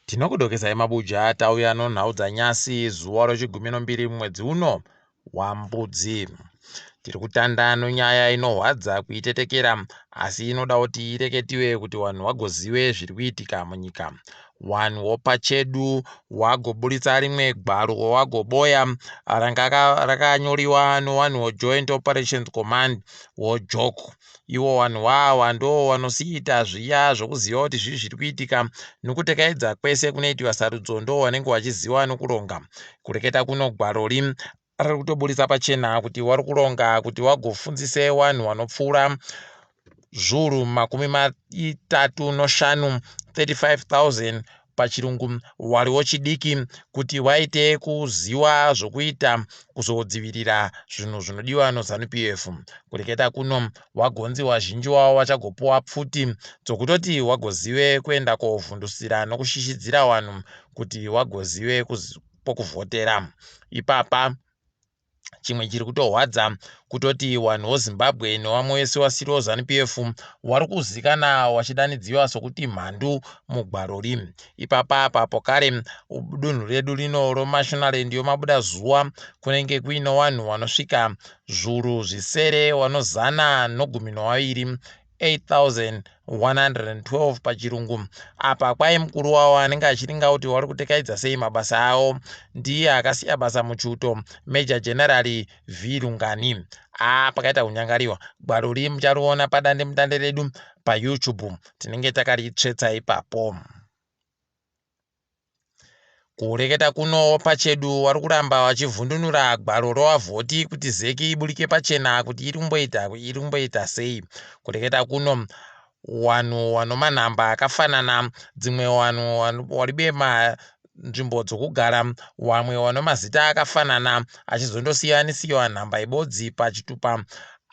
Tinokudokesai mabuja tauya nonhau dzanyasi zuva rechigumi nombiri mwedzi uno waMbudzi. Tiri kutanda nonyaya inohwadza kuitetekera asi inoda kuti ireketiwe kuti vanhu vagozive zviri kuitika munyika. Vanhu wopachedu wagoburitsa rimwe gwaro wagoboya ranga rakanyoriwa nowanhu weJoint Operations Command woJOC. Iwo wanhu wawa ndo wanosiita zviya zvokuziva kuti zvii zviri kuitika nokutekaidza kwese kunoitiwa sarudzo ndo wanenge wachiziva nokuronga. Kureketa kuno gwarori riri kutoburitsa pachena kuti wari kuronga kuti wagofundzise wanhu wanopfuura zviuru 35, 35,000 pachirungu, wariwo chidiki kuti waite kuziwa zvokuita kuzodzivirira zvinhu zvinodiwa noZanu PF. Kureketa kuno wagonzi wazhinji wavo vachagopuwa pfuti dzokutoti wagozive kuenda kovhundusira nokushishidzira vanhu kuti wagozive pokuvhotera. Ipapa chimwe chiri kutohwadza kutoti wanhu woZimbabwe newamwe wese wasiriwo Zanu PF wari kuzikana wachidanidziwa sokuti mhandu mugwarori. Ipapa apa pokare dunhu redu rino roMashonaland yomabuda zuwa kunenge kuine wanhu wanosvika zvuru zvisere wanozana nogumi nowaviri 8112 pachirungu. Apa kwai mukuru wavo anenge achiringa kuti wari kutekaidza sei mabasa avo ndiye akasiya basa muchiuto Major General V Lungani. A pakaita kunyangariwa. Gwaro ri muchariona padande mutande redu paYouTube, tinenge takaritsvetsa ipapo. Kureketa kuno pachedu wari kuramba wachivhundunura gwaro rowavhoti kuti zeki iburike pachena kuti iri kumboita iri kumboita sei. Kureketa kuno wanhu wanomanhamba akafanana, dzimwe wanhu waribe nzvimbo dzokugara, wamwe wanomazita akafanana achizondosiyanisiwa nhamba ibodzi pachitupa,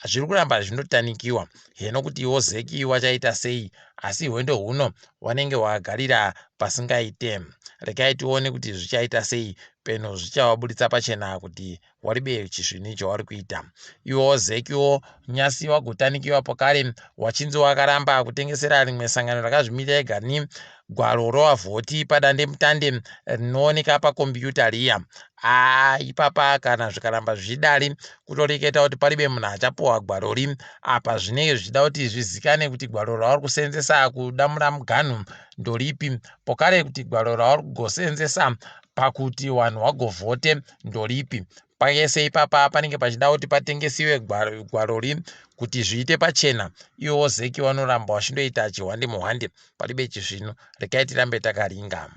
zviri kuramba zvindotanikiwa. Heno kuti iwo zeki wachaita sei, asi hwendo huno wanenge wagarira pasingaite. Regai tione kuti zvichaita sei, peno zvichavaburitsa pachena kuti waribe chisvini chawari kuita. Iwowo zekiwo nyasi wagotanikiwa pakare wachinzi wakaramba kutengesera rimwe sangano rakazvimirira ega ni gwaro rowavhoti padandemutande rinooneka pakombiyuta riya. Haa ipapa kana zvikaramba zvichidari kutoreketa kuti paribe munhu achapuwa gwarori apa zvinenge zvichida kuti zvizikane kuti gwaro rauri kuseenzesa kudamura muganhu ndoripi pokare kuti gwaro rauri kugoseenzesa pakuti vanhu vagovhote ndoripi. Pese ipapa panenge pachida kuti patengesiwe gwarori kuti zviite pachena. Iwowo zeki vanoramba vachindoita chihwande muhwande paribe chisvinu. Regai tirambe takaringa.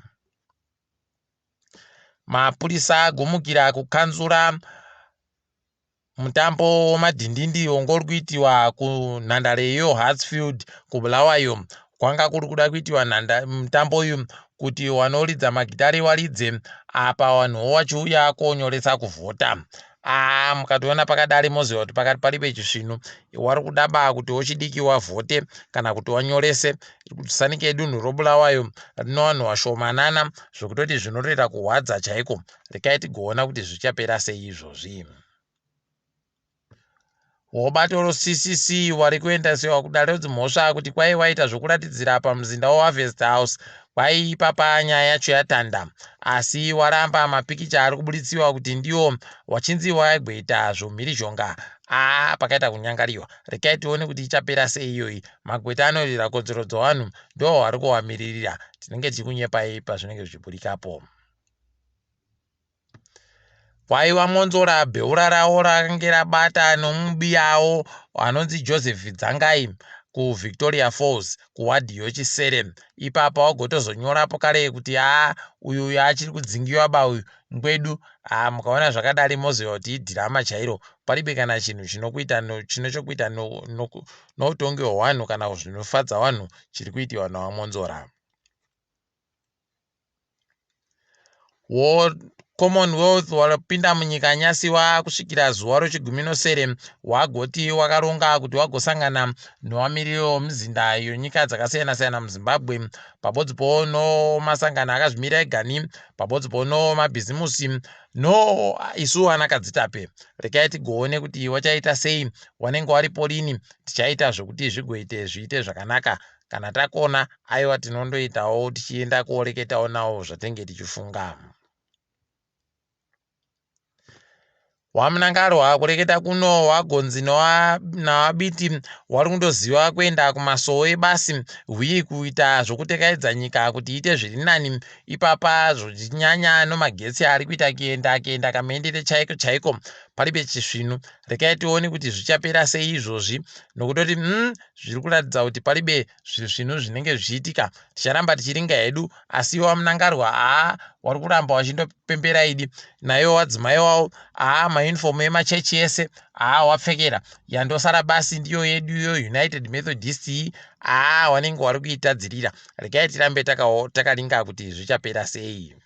Mapurisa agumukira kukanzura mutambo wemadhindindi wanga uri kuitiwa kunhandare yeHartsfield kuBulawayo. Kwanga kuri kuda kuitiwa mutambo uyu kuti wanoridza magitare waridze apa vanhuwo vachiuya konyoresa kuvhota. Aa mukatoona pakadari moziva kuti pakati paribe chisvinu. Wari kudaba kuti wochidiki wavhote kana kuti wanyorese. Sanike dunhu roBulawayo rino vanhu vashomanana zvekutoti zvinotoita kuhwadza chaiko. Rekai tigoona kuti zvichapera sei izvozvi. Wobato roCCC wari kuendesewa kudare redzimhosva kuti kwai waita zvokuratidzira pamuzinda weHarvest House kwai ipapa nyaya yacho yatanda asi waramba mapikicha ari kubuditsiwa kuti ndiwo wachinzi waigweta zvomhirizhonga. Aa pakaita kunyangariwa. Rekai tione kuti ichapera sei iyoyi. Magweta anorwira kodzero dzevanhu ndo vari kuwamiririra. Tinenge tichikunyepai pazvinenge zvichiburikapo. Kwaiva Mwonzora bheura ravo rakange rabata nomubiyawo anonzi Joseph Dzangai kuVictoria Falls kuwadhi yochisere. Ipapa wagotozonyorapo kare kuti haa uyu uyu achiri kudzingiwa ba uyu ngwedu. Haa mukaona zvakadari moziva kuti idhirama chairo. Paribe kana chinhu chinokuita chine chokuita noutongi hwevanhu kana zvinofadza vanhu chiri kuitiwa naVaMwonzora. Commonwealth wapinda munyika nyasi wakusvikira zuva rochigumi nosere wagoti wakaronga kuti wagosangana newamiriri wemizinda yenyika dzakasiyana-siyana muZimbabwe pabodzipo nomasangano akazvimira egani pabodzipo nomabhizimusi no isu ana kadzitape. Rekai tigoone kuti wachaita sei wanenge waripo rini tichaita zvokuti zvigoite zviite zvakanaka kana takona aiwa tinondoitawo tichienda koreketawo nawo zvatenge tichifunga. WaMnangarwa kureketa kuno wagonzi naWaBiti wari kundoziva kuenda kumasowe basi hwii kuita zvokutekaidza nyika kuti iite zviri nani ipapa zvochinyanya nomagetsi ari kuita kuenda kuenda kamuendere chaiko chaiko paribe chisvinu rekai tione kuti zvichapera sei izvozvi nokutoti zviri kuratidza kuti paribe zvisvinu zvinenge zvichiitika ticharamba tichiringa hedu asi iwo waMnangarwa haa wari kuramba wachindopembera idi naiwo wadzimai wawo haa maunifomu emachechi ese haa wapfekera yandosara basi ndiyo yedu iyo United Methodist iyi haa wanenge wari kuitadzirira regai tirambe takaringa kuti zvichapera sei.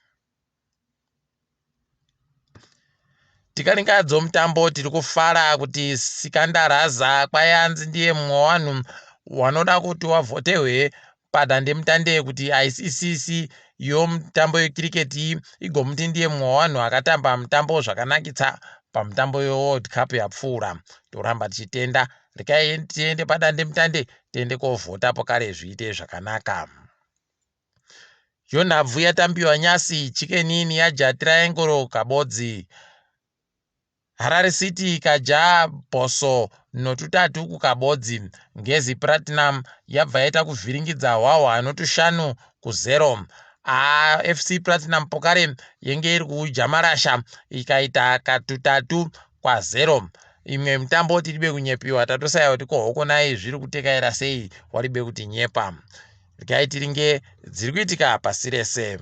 Tikaringa dzomutambo tiri kufara kuti Sikandaraza kwayanzi ndiye mumwe wavanhu wanoda kuti wavhotehwe padandemutande kuti ICC yomutambo yekiriketi iyi igomuti ndiye mumwe wavanhu akatamba mutambo zvakanakitsa pamutambo yeWorld Cup yapfuura. Toramba tichitenda rekai tiende padandemutande tiende kovhota pokare zviite zvakanaka. Yonhabvu yatambiwa nyasi Chicken Inn yaja Triangle kabodzi. Harare City ikaja Bosso notutatu kukabodzi. Ngezi Platinum yabva yaita kuvhiringidza Hwahwa notushanu kuzero. AFC Platinum pokare yenge iri kuuja marasha ikaita katutatu kwazero. Imwe mitambo tiribe kunyepiwa tatosaya kuti kohokonai zviri kutekaira sei waribe kuti nyepa. Regai tiringe dziri kuitika pasi rese.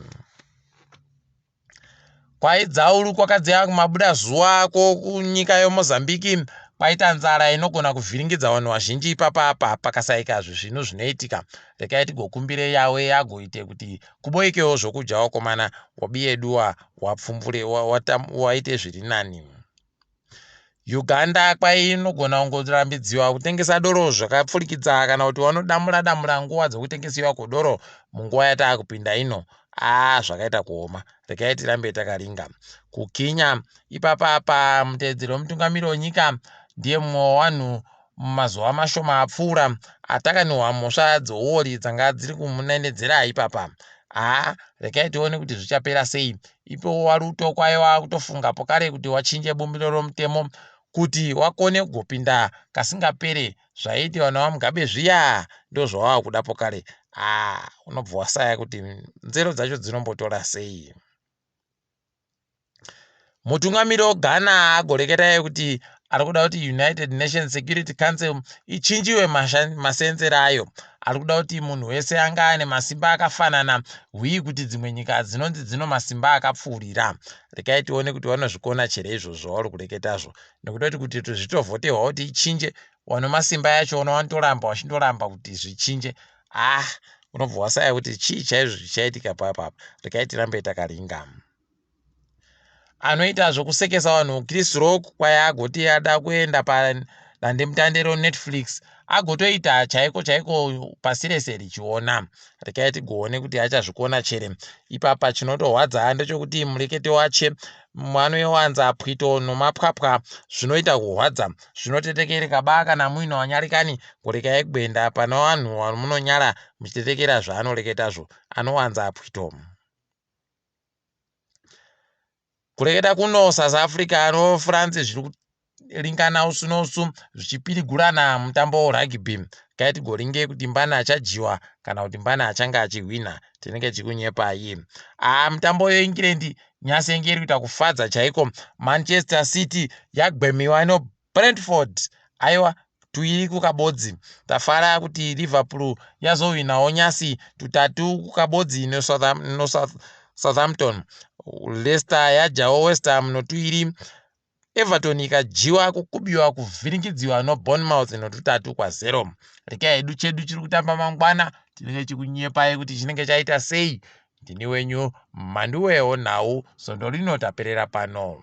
Kwaidzauru kwakadziya kumabuda zuva kwokunyika yoMozambique kwaita nzara inogona kuvhiringidza vanhu vazhinji ipapa apa pakasaika zvisvinu zvinoitika. Regai tigokumbire Yawe agoite kuti kuboikewo zvokudya wakomana wabiyeduwa wapfumbure waite zviri nani. Uganda kwai inogona kungorambidziwa kutengesa doro zvakapfurikidza kana kuti vanodamura damura nguva dzokutengesiwa kwedoro munguva yataakupinda ino. Aa zvakaita kuoma regai tirambe takaringa. KuKenya ipapa apa mutevedzeri wemutungamiri wenyika ndiye mumwe wevanhu mumazuva mashoma apfuura atakaniwa mhosva dzouori dzanga dziri kumunenedzera ipapa. Haa regai tione kuti zvichapera sei. Ipo waRuto kwaiva kutofunga pokare kuti wachinje bumbiro romutemo kuti wakone kugopinda kasingapere zvaiitiwa naVaMugabe zviya ndozvawava kuda pokare. Haa unobva wasaya kuti nzero dzacho dzinombotora sei. Mutungamiri weGhana agoreketa kuti ari kuda kuti United Nations Security Council ichinjiwe masenzero ayo. Ari kuda kuti munhu wese anga ane masimba akafanana huye kuti dzimwe nyika dzinonzi dzino masimba akapfuurira. Regai tione kuti vanozvikona chere izvozvo vari kureketazvo nekuti kuti zvitovhotehwa kuti ichinje vano masimba yacho ona vanotoramba vachindoramba kuti zvichinje. Ah, unobva wasaya kuti chii chaizvo chichaitika papapa. Regai tirambe takaringa. Anoita zvokusekesa vanhu Chris Rock kwai agoti ada kuenda padandemutande roNetflix agotoita chaiko chaiko pasi rese richiona. Regai tigoone kuti achazvikona chere. Ipapa chinotorwadza ndechekuti murekete wache vanowanza pwito nomapwapwa zvinoita kurwadza zvinotetekereka ba kana muine wanyarikani kurekai kuenda pane vanhu vamunonyara muchitetekera zvaanoreketazvo anowanza pwito. Kureketa kuno South Africa noFrance zviri kuringana usu nousu zvichipirigurana mutambo werugby. Regai tigoringe kuti mbani achadyiwa kana kuti mbani achange achihwina tinenge tichikunyepai. Mutambo yeEngland nyasi yenge iri kuita kufadza chaiko. Manchester City yagwemiwa noBrentford aiwa tuiri kukabodzi. Tafara kuti Liverpool yazohwinawo nyasi tutatu kukabodzi noSouthampton. Leicester yajawo West Ham notuiri. Everton ikadyiwa kukubiwa kuvhiringidziwa noBournemouth notutatu kwa0. Regai hedu chedu chiri kutamba mangwana tinenge chikunyepai kuti chinenge chaita sei. Ndini wenyu Mhanduwewo nhau, svondo rino taperera pano.